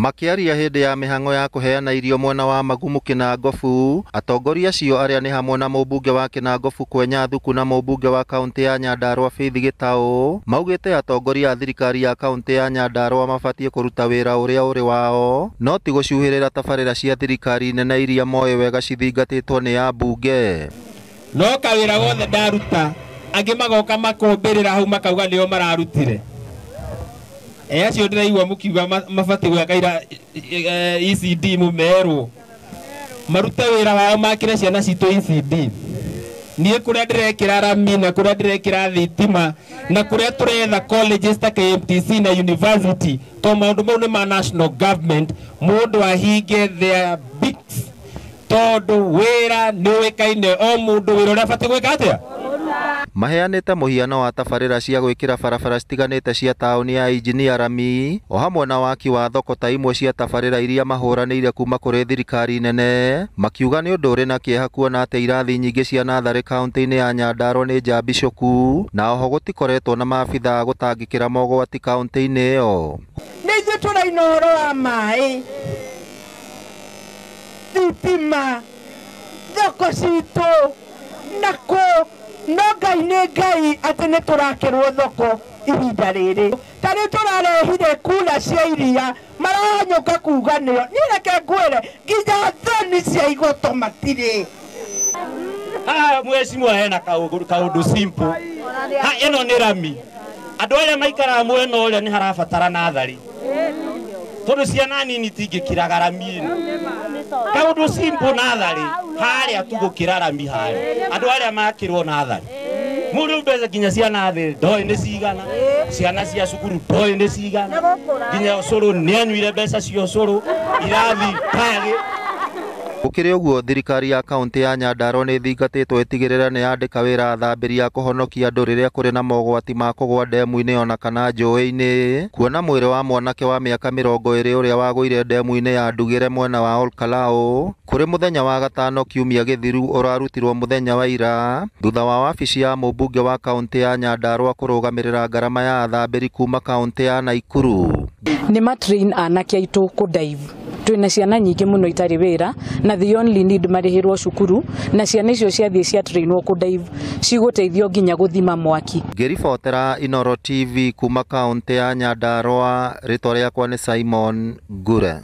Makĩaria hĩndĩ ya mĩhang'o ya kũheana irio mwena wa Magumu Kinangofu, atongoria acio arĩa nĩ hamwe na mũmbunge wa Kinangofu Kwenya Thuku na mũmbunge wa kaũntĩ ya Nyandarua Faith Gĩtaũ, maugĩte atongoria a thirikari ya kaũntĩ ya Nyandarua mabatiĩ kũruta wĩra ũrĩa ũrĩ wao, no ti gũcuhĩrĩra tabarĩra cia thirikari nene iria moĩ wega cithingatĩtwo nĩ ambunge. No kawĩra wothe ndaruta, angĩ magoka makombĩrĩra hau makauga nĩo mararutire. Acio ndĩraigua mũkiuga mabatiĩ gwaka ira ECD mũmerwo marute wĩra wao makĩre ciana citũ ECD. Niĩ kũrĩa ndĩrekĩra rami na kũrĩa ndĩrekĩra thitima na kũrĩa tũretha colleges ta KMTC na university, to maũndũ mau nĩ ma national government, mũndũ ahinge their beaks tondũ wĩra nĩ ũĩkaine, o mũndũ wĩra ũrĩa abatiĩ gwĩka atĩa. Maheanĩte mũhiano wa tabarĩra cia gwĩkĩra barabara citiganĩte cia taũni ya Injinia rami o hamwe na waki wa thoko ta imwe cia tabarĩra iria mahũranĩire kuma kũrĩ thirikari nene, makiuga nĩ ũndũ ũrĩ na kĩeha kuona atĩ irathi nyingĩ cia natharĩ kaũntĩ-inĩ ya Nyandarua nĩ njambicũku na oho gũtikoretwo na maabitha a gũtangĩkĩra mogwati kaũntĩ-inĩ ĩyo. Nĩ ithuĩ tũraina ũhoro wa maĩ, thitima, thoko citũ na kũ, no Ngai nĩ Ngai atĩ nĩ tũrakĩrwo thoko ihinda rĩrĩ. Ta rĩu tũrarehire kura cia iria marahanyũka kuga nĩo. Niĩ reke ngwĩre nginya thoni cia igoto matirĩ. Haha mheshimiwa hena kaũndũ simple. Ha ĩno nĩ rami. Andũ arĩa maikaraga mwena ũrĩa nĩ harabatara nathari, tondũ ciana nini itingĩkĩraga rami ĩno. Kaũndũ simple nathari harĩa tu gũkĩra rami harĩa andũ arĩa makĩrwo nathari. Mũrũ mbeca nginya ciana thĩ ndoĩ nĩ cigana, ciana cia cukuru ndoĩ nĩ cigana, nginya ũcũrũ nĩ anyuire mbeca cia ũcũrũ, irathi ndagĩ. Gũkĩrĩ ũguo, thirikari ya kaũntĩ ya Nyandarua nĩ ĩthingatĩtwo ĩtigĩrĩre nĩ yandĩka wĩra athambĩri a kũhonokia andũ rĩrĩa kũrĩ na mogwati ma kũgũa ndemu-inĩ ona kana njũĩ-inĩ, kuona mwĩrĩ wa mwanake wa mĩaka 20 ũrĩa wagũire ndemu-inĩ ya Ndugĩre mwena wa Olkalau kũrĩ mũthenya wa gatano kiumia gĩthiru ũrarutirwo mũthenya wa ira thutha wa wabici ya mũmbunge wa kaũntĩ ya Nyandarua kũrũgamĩrĩra ngarama ya athambĩri kuma kaũntĩ ya Naikuru. Nĩ matrain anake aitũ kũ dive. Twĩna ciana nyingĩ mũno itarĩ wĩra na the only need marĩhĩrwo cukuru, na ciana icio ciathiĩ cia trainwo kũ dive cigũteithio nginya gũthima mwaki. Ngĩribotera Inooro TV kuma kaũntĩ ya Nyandarua, rĩtwa rĩakwa nĩ Simon Ngure.